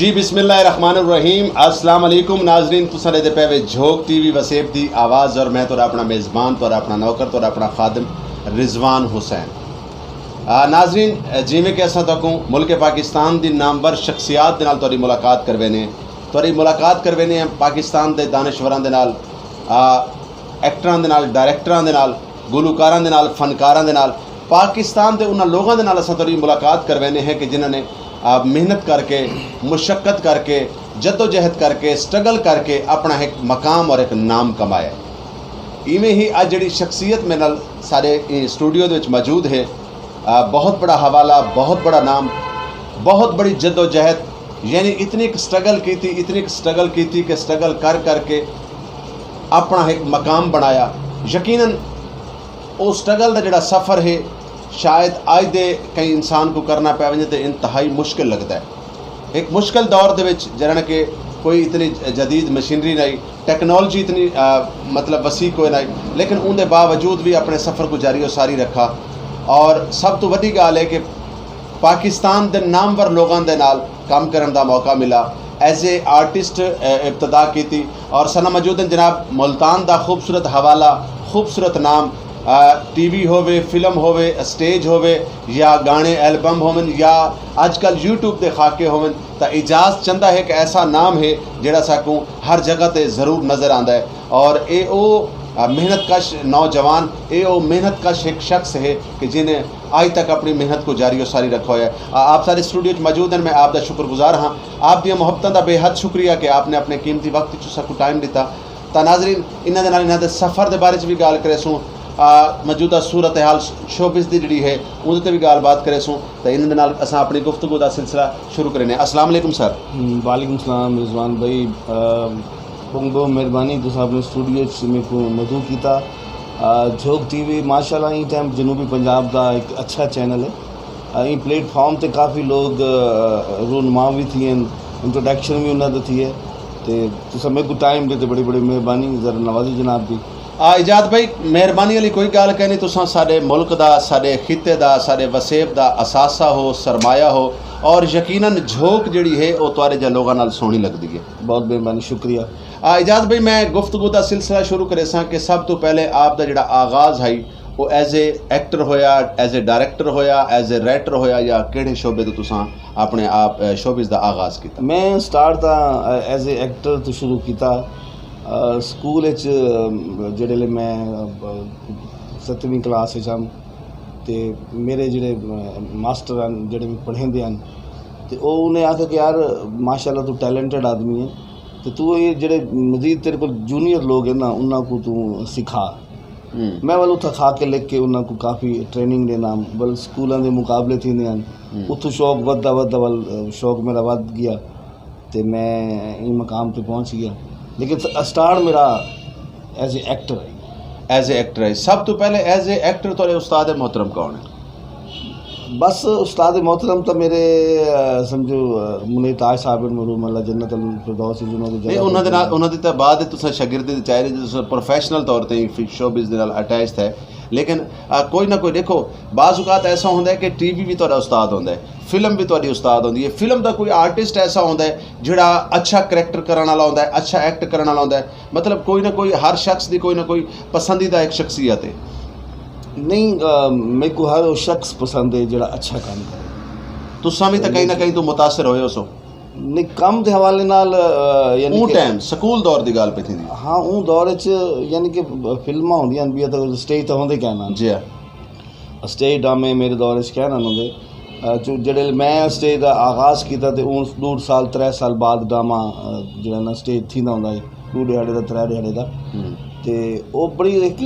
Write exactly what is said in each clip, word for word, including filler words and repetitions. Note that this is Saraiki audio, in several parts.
جی، بسم اللہ الرحمن الرحیم۔ السلام علیکم ناظرین، تساں ݙیہدے پئے وے جھوک ٹی وی وسیب دی آواز، اور میں تہاݙا اپݨا میزبان، تہاݙا اپݨا نوکر، تہاݙا اپݨا خادم رضوان حسین۔ آ، ناظرین، جیویں کہ اساں تہاکوں ملک پاکستان دی نامور شخصیات دے نال تہاݙی ملاقات کروینے، تہاݙی ملاقات کروینے ہیں پاکستان دے دانشوراں دے نال، آ، ایکٹراں دے نال، ڈائریکٹراں دے نال، گلوکاراں دے نال، فنکاراں دے نال، پاکستان دے انہاں لوگاں دے نال اساں تہاݙی ملاقات کروینے ہیں کہ جنہاں نے، آ، محنت کر کے، مشقت کر کے، جدوجہد کر کے، سٹرگل کر کے اپݨا ہک مقام اور ہک نام کمایا ہے۔ ایویں ہی اڄ جڑی شخصیت میرے نال سارے ایں سٹوڈیو دے وچ موجود ہے، آ، بہت بڑا حوالہ، بہت بڑا نام، بہت بڑی جدوجہد، یعنی اتنی ایک سٹرگل کیتی، اتنی ایک سٹرگل کیتی کہ سٹرگل کر کر کے اپݨا ہک مقام بݨایا۔ یقیناً او سٹرگل دا جڑا سفر ہے، شاید اڄ دے کہیں انسان کوں کرݨا پئے ونڄے تے انتہائی مشکل لڳدا ہے۔ ہک مشکل دور دے وچ جݙݨ کہ کوئی اتنی جدید مشینری نہ ہئی، ٹیکنالوجی اتنی، آ، مطلب وسیع کوئی نہ ہئی، لیکن اوں دے باوجود وی اپݨے سفر کوں جاری و ساری رکھا، اور سب توں وݙی ڳالھ ہے کہ پاکستان دے نامور لوگاں دے نال کم کرݨ دا موقع ملا۔ ایز اے آرٹسٹ، آ، ابتدا کیتی، اور سنا موجود ہیں جناب ملتان دا خوبصورت حوالہ، خوبصورت نام، آ، ٹی وی ہووے، فلم ہووے، اسٹیج ہووے، یا گانے البم ہوون، یا اڄ کل یوٹیوب دے خاکے ہوون، تاں اعجاز چندہ ہک ایسا نام ہے جڑا ساکوں ہر جگہ تے ضرور نظر آندا ہے۔ اور اے او، آ، محنت کش نوجوان، اے او محنت کش ہک شخص ہے کہ جن نے اڄ تک اپݨی محنت کوں جاری و ساری رکھا ہویا ہے۔ آ، آپ سارے سٹوڈیو وچ موجود ہیں، میں آپ دا شکر گزار ہاں۔ آپ دیاں محبتاں دا بے حد شکریہ کہ آپ نے اپݨے قیمتی وقت وچ ساکوں ٹائم ݙتا۔ تاں ناظرین، انہاں دے نال انہاں دے سفر دے بارے چ وی ڳالھ کریسوں، آ، موجودہ صورتحال شوبز دی جڑی ہے، اوندے تے وی ڳالھ بات کریسوں۔ تاں انہاں دے نال اساں اپݨی گفتگو دا سلسلہ شروع کرینے۔ السلام علیکم سر۔ ہم، وعلیکم السلام رضوان بھائی، آ، ٻہوں ٻہوں مہربانی، تساں اپݨے سٹوڈیو اچ میکوں مدعو کیتا۔ آ، جھوک ٹی وی ماشاءاللہ ایں ٹائم جنوبی پنجاب دا ہک اچھا چینل ہے۔ آ، ایں پلیٹ فارم تے کافی لوگ، آ، رونما وی تھئے ہن، انٹروڈکشن وی انہاں دا تھئے، تے تساں میکوں ٹائم ݙتے بڑی بڑی مہربانی، ذرا نوازی جناب دی۔ آ، اعجاز بھائی، مہربانی والی کوئی ڳالھ کائنی، تساں ساݙے ملک دا، ساݙے خطے دا، ساݙے وسیب دا اثاثہ ہو، سرمایہ ہو، اور یقیناً جھوک جڑی ہے او تہاݙے جیہاں لوگاں نال سوہݨی لڳدی ہے۔ بہت مہربانی، شکریہ۔ آ، اعجاز بھائی، میں گفتگو دا سلسلہ شروع کریساں کہ سب توں پہلے آپ دا جڑا آغاز ہئی، او ایز اے ایکٹر ہویا، ایز اے ڈائریکٹر ہویا، ایز اے رائٹر ہویا، یا کیڑھے شعبے توں تساں اپݨے آپ، اے، شوبز دا آغاز کیتا؟ میں سٹارٹ تاں، اے، ایز اے ایکٹر توں شروع کیتا۔ اے، سکول اچ، اے، جڑے لے میں، اے، ستویں کلاس اچ ہم، تے میرے جڑے، اے، ماسٹر ہن، جڑے میکوں پڑھیندے ہن، تے او انہیں آکھیا کہ یار، ماشاءاللہ توں ٹیلنٹڈ آدمی ہے، تے توں اے جڑے مزید تیرے کول جونیئر لوگ ہن نا، انہاں کوں توں سکھا۔ ہوں۔ میں ول اتھاں کھا کے لکھ کے انہاں کوں کافی ٹریننگ ݙیندا ہم، ول سکولاں دے مقابلے تھیندے ہن۔ ہوں۔ اتھوں شوق ودھدا ودھدا ول، اے، شوق میرا ودھ ڳیا تے میں ایں مقام تے پہنچ ڳیا۔ لیکن س-، اسٹارٹ میرا ایز اے ایکٹر ہے۔ ایز اے ایکٹر ہے۔ سب توں پہلے ایز اے ایکٹر تہاݙے استاد محترم کون ہے؟ بس استاد محترم تاں میرے، آ، سمجھو، آ، منیر تاج صاحب ہن، مرحوم، اللہ جنت الفردوس عزیز انہاں دے نہیں، جگہ انہاں دے نال، انہاں دی تاں بعد تساں شاگرد دے چاہے جے تساں پروفیشنل طور تے فی-، شوبز دے نال اٹیچ تھئے، لیکن، آ، کوئی نہ کوئی ݙیکھو، بعض اوقات ایسا ہوندا ہے کہ ٹی وی وی تہاݙا استاد ہوندا ہے، فلم وی تہاݙی استاد ہوندی ہے۔ فلم دا کوئی آرٹسٹ ایسا ہوندا ہے جڑا اچھا کریکٹر کرݨ والا ہوندا ہے، اچھا ایکٹ کرݨ والا ہوندا ہے، مطلب کوئی نہ کوئی ہر شخص دی کوئی نہ کوئی پسندیدہ ہک شخصیت ہے۔ نہیں، آ، میکوں ہر او شخص پسند ہے جڑا اچھا کم کرے۔ تساں وی تاں کہیں نہ کہیں توں متاثر ہوئے ہوسو۔ نہیں، کم دے حوالے نال، آ، یعنی اوں کہ ٹائم سکول دور دی ڳالھ پئی تھیندی۔ ہاں، اوں دور اچ یعنی کہ فلماں ہوندیاں ہن، ٻیا تاں اسٹیج تے ہوندے کائنی۔ جی ہاں۔ اسٹیج ڈرامے میرے دور اچ کائنی ہوندے۔ آ، جو جڑے میں اسٹیج دا آغاز کیتا تے اوں ݙو سال، ترے سال بعد ڈرامہ، آ، جڑا نا اسٹیج تھیندا ہوندا ہے، ݙو ݙیہاڑے دا، ترے ݙیہاڑے دا۔ ہوں۔ تے او بڑی ہک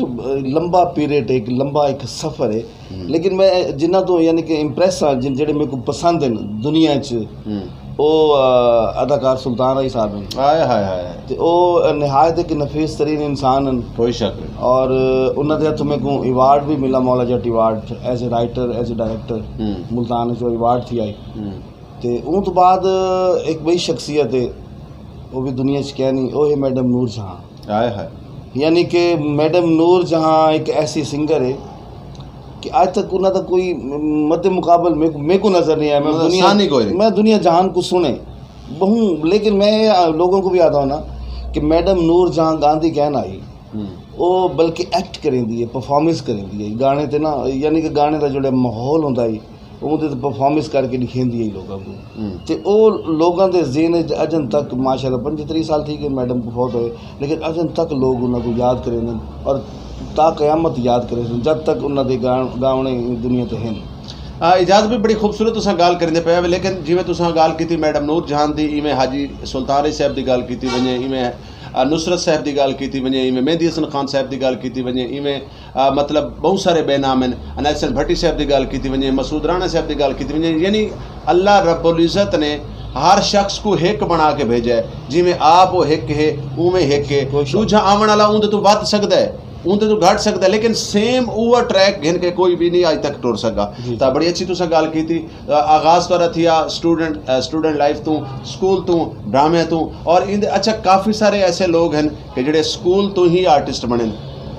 لمبا پیریڈ ہے، ہک لمبا ہک سفر ہے۔ ہوں۔ لیکن میں جنہاں توں یعنی کہ امپریس ہاں، جن-، جڑے میکوں پسند ہن دنیا اچ، ہوں۔ او، آ، اداکار سلطان راہی صاحب ہن۔ ہائے، ہائے، ہائے۔ تے او نہایت ہک نفیس ترین انسان ہن۔ کوئی شک نہیں۔ اور انہاں دے ہتھوں میکوں ایوارڈ وی ملا، مولا Jat award, as a writer, as a director, ہوں۔ ملتان اچ او ایوارڈ تھی آئی۔ ہوں۔ تے اوں توں بعد ہک ٻئی شخصیت ہے، او وی دنیا اچ کائنی، او ہے میڈم نور جہاں۔ ہائے ہائے۔ یعنی کہ میڈم نور جہاں ہک ایسی سنگر ہے کہ اڄ تک انہاں دا کوئی مد مقابل میکوں، میکوں نظر نہیں آیا۔ میں انہاں دا دنیا، ثانی کوئی نہیں۔ میں دنیا جہان کوں سݨے، بہوں، لیکن میں لوگوں کو بھی آتا ہوں نا کہ میڈم نور جہاں گاندھی کہنا آئی، وہ بلکہ ایکٹ کریں دی ہے، پرفارمنس کریں دی ہے گانے تے نا، یعنی کہ گانے دا جڑا ماحول ہوندا ہے، اوندے تے پرفارمنس کر کے ݙکھیندی ہے لوگاں کوں۔ تے او لوگاں دے ذہن وچ اڄݨ تک، ماشاءاللہ، پنجی تریہہ سال تھی ڳئے میڈم کوں فوت ہوئے، لیکن اڄݨ تک لوگ انہاں کوں یاد کریندن اور تا قیامت یاد کریندن، جد تک انہاں دے گا-، گاوݨے دنیا تے ہن۔ آ، اعجاز بھئی، بڑی خوبصورت تساں ڳالھ کریندے پئے ہو، لیکن جیویں تساں ڳالھ کیتی میڈم نور جہان دی، ایویں حاجی سلطان علی صاحب دی ڳالھ کیتی ونڄے، ایویں، آ، نصرت صاحب دی ڳالھ کیتی ونڄے، ایویں مہدی حسن خان صاحب دی ڳالھ کیتی ونڄے، ایویں آ، مطلب، ٻہوں سارے ٻئے نام ہن، عنایت حسن بھٹی صاحب دی ڳالھ کیتی ونڄے، مسعود رانا صاحب دی ڳالھ کیتی ونڄے، یعنی اللہ رب العزت نے ہر شخص کوں ہک بݨا کے بھیجا ہے، جیویں آپ او ہک ہے، اوویں ہک ہے۔ ݙوجھا آوݨ والا اوندے توں ودھ سڳدا ہے، اوندے توں گھٹ سڳدا ہے، لیکن سیم اوہا ٹریک گھن کے کوئی وی نہیں اڄ تک ٹر سڳا۔ تاں بڑی اچھی تساں ڳالھ کیتی۔ آ، آغاز تہاݙا تھیا اسٹوڈنٹ، آ، اسٹوڈنٹ لائف توں، سکول توں، ڈرامے توں، اور ایندے، اچھا، کافی سارے ایسے لوگ ہن کہ جڑے سکول توں ہی آرٹسٹ بݨن۔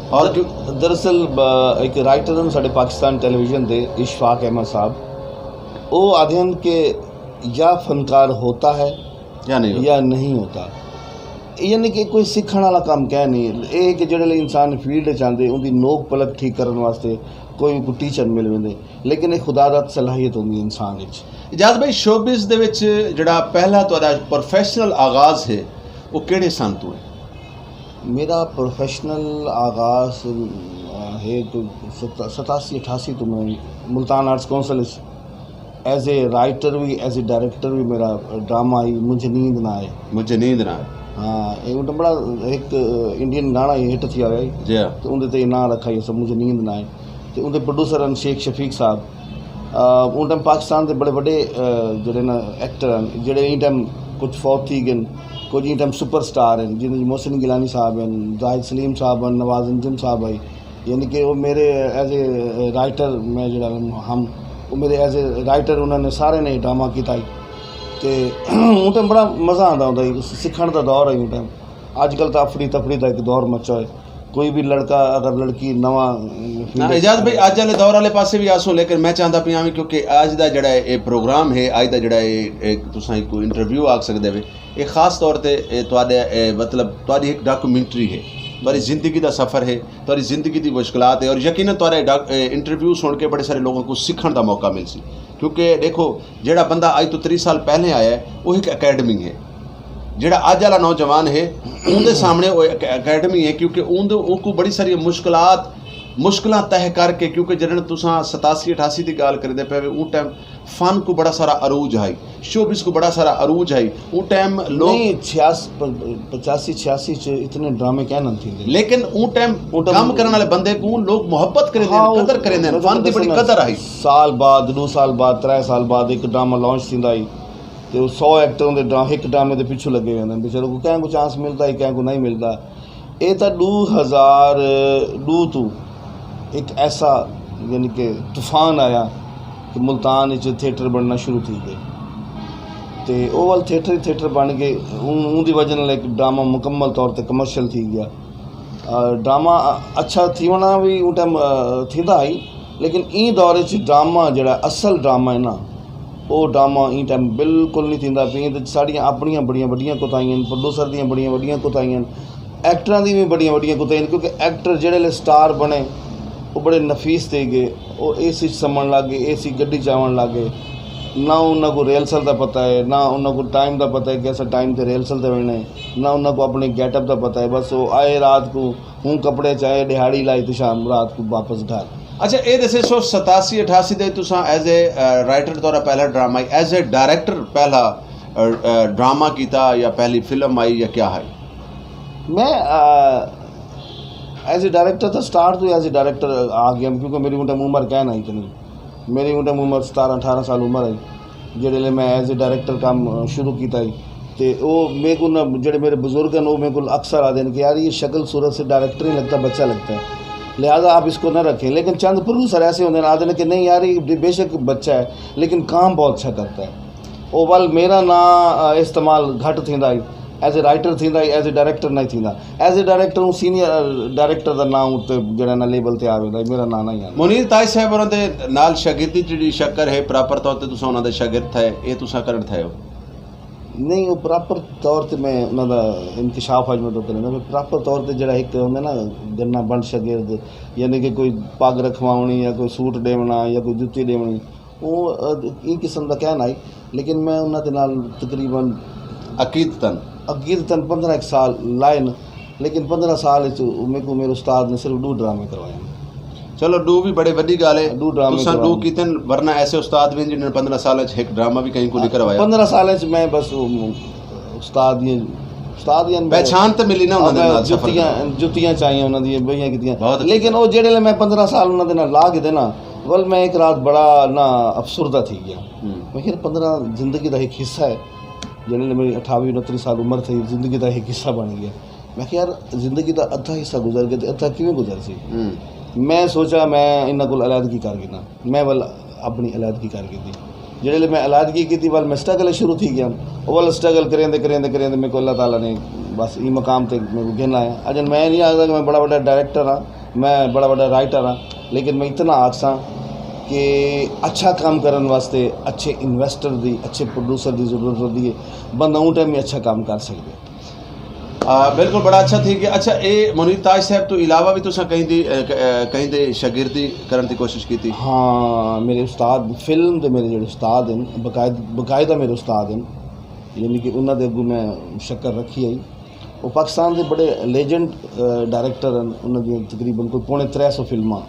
اور در-، دراصل، آ، ایک رائٹر ہن ساݙے پاکستان ٹیلی ویژن دے، اشفاق احمد صاحب، او آہدے ہن کہ یا فنکار ہوتا ہے یا نہیں ہوتا۔ یا نہیں ہوتا۔ یعنی کہ کوئی سکھݨ والا کم کائے نہیں۔ اے کہ جڑے لے انسان فیلڈ وچ آندے، اوندی نوک پلک ٹھیک کرݨ واسطے کوئی کوں ٹیچر مل ویندے۔ لیکن ایک خدا دات صلاحیت ہوندی ہے انسان وچ۔ اعجاز بھائی، شوبز دے وچ جڑا پہلا تہاݙا پروفیشنل آغاز ہے، وہ کیڑھے سن توں ہے؟ میرا پروفیشنل آغاز، آ، ہے کوئی ست-، ستاسی اٹھاسی تو میں ملتان آرٹس کونسل وچ ایز اے رائٹر بھی، ایز اے ڈائریکٹر بھی میرا ڈرامہ ہی مجھے نیند نہ آئے۔ مجھے نیند نہ آئے۔ ہاں، اے اُنہاں بڑا ایک انڈین گانا ہی ہٹ تھیا ہویا ہی۔ جی ہاں۔ تو اُندے تے ناں رکھا ہی سب مجھے نیند نہ آئے۔ تے اُندے پروڈیوسر ہن شیخ شفیق صاحب۔ آ، اُن ٹائم پاکستان دے بڑے وݙے، آ، جڑے نا ایکٹر ہن، جڑے ایں ٹائم کچھ فوت تھی ڳئے ہن، کچھ ایں ٹائم سپر سٹار ہن، جنہاں وچ محسن گیلانی صاحب ہن، زاہد سلیم صاحب ہن، نواز انجم صاحب ہئی۔ یعنی کہ وہ میرے ایز اے رائٹر میں جڑا ہم، وہ میرے ایز اے رائٹر انہاں نے سارے نے ڈرامہ کیتا ہی۔ تے اُن ٹائم بڑا مزہ آندا ہوندا ہی، سکھݨ دا دور ہئی اُن ٹائم۔ اڄ کل تاں افڑی تفڑی دا ایک دور مچا ہے۔ کوئی بھی لڑکا اگر لڑکی نواں، آ، فیلڈ اعجاز بھائی، اڄ والے دور والے پاسے بھی آسوں، لیکن میں چاہندا پیا ہاں کیونکہ اڄ دا جڑا ہے، اے پروگرام ہے، اڄ دا جڑا ہے، اے تساں ایک انٹرویو آکھ سڳدے وے، اے خاص طور تے، اے تہاݙے، اے مطلب، تہاݙی ایک ڈاکومنٹری ہے، تہاݙی زندگی دا سفر ہے، تہاݙی زندگی دی مشکلات ہے، اور یقیناً تہاݙے ڈاک-، اے انٹرویو سُݨ کے بڑے سارے لوگاں کوں سکھݨ دا موقع ملسی۔ کیونکہ ݙیکھو، جڑا بندہ اڄ توں تریہہ سال پہلے آیا ہے، وہ ایک اکیڈمی ہے۔ جڑا اڄ والا نوجوان ہے، اُن دے سامݨے وہ ایک اکیڈمی ہے، کیونکہ اُن دے، اُن کوں بڑی ساری مشکلات، مشکلاں طے کر کے، کیونکہ جݙݨ تساں ستاسی اٹھاسی دی ڳالھ کریندے پئے وے، اُن ٹائم فن کوں بڑا سارا عروج ہئی، شوبز کوں بڑا سارا عروج ہئی۔ اُن ٹائم لوگ نہیں، چھیاسی، پ-، پچاسی چھیاسی چ اتنے ڈرامے کائے نہ تھیندے۔ لیکن اُن ٹائم اُن ٹائم کم کرݨ والے بندے کوں لوگ محبت کریندے ہن، ہاں، قدر کریندے ہن، میں فن دی بڑی قدر ہئی۔ سال بعد، ݙو سال بعد، ترے سال بعد ایک ڈرامہ لانچ تھیندا ہئی۔ تے او سو ایکٹر اوندے ڈرا-، ہک ڈرامے دے پچھوں لڳے ویندن۔ بیچارے کوں کہیں کوں چانس ملدا ہے، کہیں کوں نہیں ملدا۔ اے تاں ݙو ہزار ݙو توں ہک ایسا، یعنی کہ طوفان آیا کہ ملتان اچ تھیٹر بݨنا شروع تھی ڳئے۔ تے او ول تھیٹر ہی تھیٹر بݨ ڳئے۔ اوں، اوں دی وجہ نال ہک ڈرامہ مکمل طور تے کمرشل تھی ڳیا۔ آ، ڈرامہ اچھا تھیوݨا وی اوں ٹائم، آ، تھیندا ہئی، لیکن ایں دور اچ ڈرامہ جیڑھا اصل ڈرامہ ہے نا، او ڈرامہ ایں ٹائم بالکل نہیں تھیندا پیا۔ ایں تے ساݙیاں اپݨیاں بڑیاں وݙیاں کوتاہیاں ہن، پروڈیوسر دیاں بڑیاں وݙیاں کوتاہیاں ہن، ایکٹراں دی وی بڑیاں وݙیاں کوتاہیاں ہن، کیونکہ ایکٹر جیڑھے لے سٹار بݨے، او بڑے نفیس تھی ڳئے، او اے سی اچ سمݨ لڳ ڳئے، اے سی گݙی چاوݨ لڳ ڳئے۔ نہ انہاں کوں ریہرسل دا پتہ ہے، نہ انہاں کوں ٹائم دا پتہ ہے کہ اساں ٹائم تے ریہرسل تے ویݨے۔ نہ انہاں کوں اپݨے گیٹ اپ دا پتہ ہے، بس او آئے رات کوں ہوں کپڑے چ آئے، ݙیہاڑی لائی تے شام رات کوں واپس گھر۔ اچھا، اے ݙسیسو، ستاسی اٹھاسی دے تساں ایز اے، آ، رائٹر طور پہلا drama I, as a director پہلا، آ، آ، ڈرامہ کیتا یا پہلی فلم آئی یا کیا ہے؟ میں، آ، ایز اے ڈائریکٹر تاں سٹارٹ توں ایز اے ڈائریکٹر آ ڳیا، کیونکہ میری اوں ٹائم عمر کائے نہ ہئی اتنی۔ میری اوں ٹائم عمر ستارہ اٹھارہ سال عمر ہئی۔ جیڑھے لے میں ایز اے ڈائریکٹر کم شروع کیتا ہی، تے او میرے کوں نہ، جیڑھے میرے بزرگ ہن، او میرے کوں اکثر آہدے ہن کہ یار، یہ شکل صورت سے ڈائریکٹر نہیں لگتا، بچہ لگتا ہے، لہذا آپ اس کو نہ رکھیں۔ لیکن چند پروڈیوسر ایسے ہوندے ہن، آہدے ہن کہ نہیں یار، یہ بے، بے شک بچہ ہے، لیکن کام بہت اچھا کرتا ہے۔ او ول میرا ناں، آ، استعمال گھٹ تھیندا ہئی، ایز اے رائٹر تھیندا ہئی، ایز اے ڈائریکٹر نہیں تھیندا۔ ایز اے ڈائریکٹر اوں سینئر ڈائریکٹر دا ناں اُتے جیڑھا نا لیبل تے آ ویندا ہئی، میرا ناں نہیں آندا۔ منیر تاج صاحب ہوراں دے نال شاگردی جیڑھی شکر ہے، پراپر طور تے تساں انہاں دے شاگرد تھئے، اے تساں کرݨ تھئے ہو؟ نہیں، وہ پراپر طور تے میں انہاں دا انکشاف اڄ میں تو کریندا، پراپر طور تے جڑا ایک ہوندا نا، گنا بنڈ شاگرد، یعنی کہ کوئی پگ رکھواونی یا کوئی سوٹ ڈیونا یا کوئی جتی ڈیونی، وہ، اے قسم دا کہہ نہ آئی۔ لیکن میں انہاں دے نال تقریباً عقیدتاً۔ عقیدتاً پندرہ ایک سال لائے ن، لیکن پندرہ سال وچ میکوں میرے استاد نے صرف ݙو ڈرامے کروائے۔ چلو، ݙو وی بڑے وݙی ڳالھ ہے۔ ݙو ڈرامے تساں ݙو کروائے۔ کیتن، ورنہ ایسے استاد وین جنہاں نے پندرہ سالاں وچ ہک ڈرامہ وی کہیں کوں نہیں کروایا۔ پندرہ سالاں وچ میں بس، او، استاد دی، استاد دی پہچان تے ملی نا انہاں دے نال سفر جتیاں، جتیاں چائیاں انہاں دی بڑیاں کیتیاں۔ بہت اچھی لیکن ڳالھ۔ او جڑے لے میں پندرہ سال انہاں دے نال لا کے نا، ول میں ایک رات بڑا نا افسردہ تھی گیا۔ ہوں۔ میں خیر پندرہ زندگی دا ایک حصہ ہے، جڑے لے میری اٹھاوی انتری سال عمر تھی، زندگی دا ایک حصہ بن گیا۔ میں کہ یار، زندگی دا ادھا حصہ گزر گیا تے ادھا کیویں گزر سی؟ ہوں۔ میں سوچا میں انہاں کول علیحدگی کر گھناں، میں ول اپݨی علیحدگی کر گھدی۔ جڑے لے میں علیحدگی کیتی، ول میں سٹرگل شروع تھی گیا۔ ول سٹرگل کریندے، کریندے، کریندے میکوں اللہ تعالیٰ نے بس ایں مقام تے میکوں گھن آیا۔ اڄݨ میں نہیں آکھدا کہ میں بڑا وݙا ڈائریکٹر ہاں، میں بڑا وݙا رائٹر ہاں، لیکن میں اتنا آکھساں کہ اچھا کم کرݨ واسطے اچھے انویسٹر دی، اچھے پروڈیوسر دی ضرورت ہوندی ہے۔ بندہ اوں ٹائم ہی اچھا کم کر سڳدے۔ آ، بالکل، بڑا اچھا تھی گیا۔ اچھا، اے منیر تاج صاحب تو علاوہ بھی تساں کہیں دی، اے، ک-، اے، کہیں دے شاگردی کرن دی کوشش کیتی؟ ہاں، میرے استاد فلم دے، میرے جڑے استاد ہیں، باقاعد-، باقاعدہ میرے استاد ہیں، یعنی کہ انہاں دے اگوں میں شکر رکھی آئی۔ وہ پاکستان دے بڑے لیجنڈ، اے، ڈائریکٹر ہیں، انہاں دی تقریباً کوئی پونے ترے سو فلماں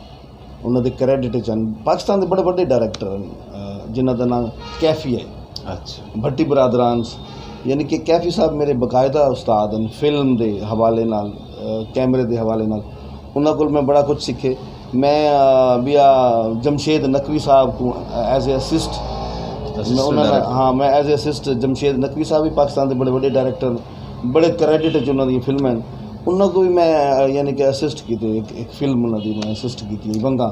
انہاں دے کریڈٹ اچ ہن۔ پاکستان دے بڑے وݙے ڈائریکٹر ہن، آ، جنہاں دا ناں کیفی ہے۔ اچھا۔ بھٹی برادران، یعنی کہ کیفی صاحب میرے باقاعدہ استاد ہن فلم دے حوالے نال، آ، کیمرے دے حوالے نال۔ انہاں کول میں بڑا کچھ سکھے۔ میں، آ، ٻیا جمشید نقوی صاحب کوں ایز اے اسسٹ، میں اسسٹنٹ انہاں نال، ڈائریکٹر۔ ہاں، میں as a assist Jamshed Naqvi صاحب بھی پاکستان دے بڑے وݙے ڈائریکٹر ہن، بڑے کریڈٹ اچ انہاں دیاں فلماں ہن۔ انہاں کوں بھی میں، آ، یعنی کہ اسسٹ کیتے، ایک، ایک فلم انہاں دی میں اسسٹ کیتی، ونگاں۔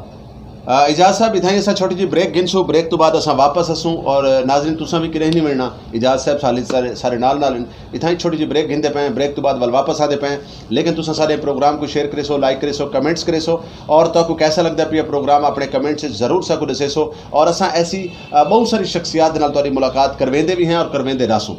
آ، اعجاز صاحب، اتھاں ہی اساں چھوٹی جی بریک گھنسوں، بریک تو بعد اساں واپس اسوں، اور ناظرین تساں بھی کرے نہیں وننا، اعجاز صاحب سارے، سارے، سارے نال نال ہن۔ اتھاں ہی چھوٹی جی بریک گھندے پئے ہیں، بریک تو بعد ول واپس آدے پئے ہیں۔ لیکن تساں سارے پروگرام کو شیئر کریسو، لائک کریسو، کمنٹس کریسو، اور تہاکوں کیسا لگدا پیا پروگرام اپنے کمنٹس وچ ضرور ساکوں ڈسیسو، اور اساں ایسی، آ، بہت ساری شخصیات دے نال تہاڈی ملاقات کرویندے بھی ہیں اور کرویندے رہسوں۔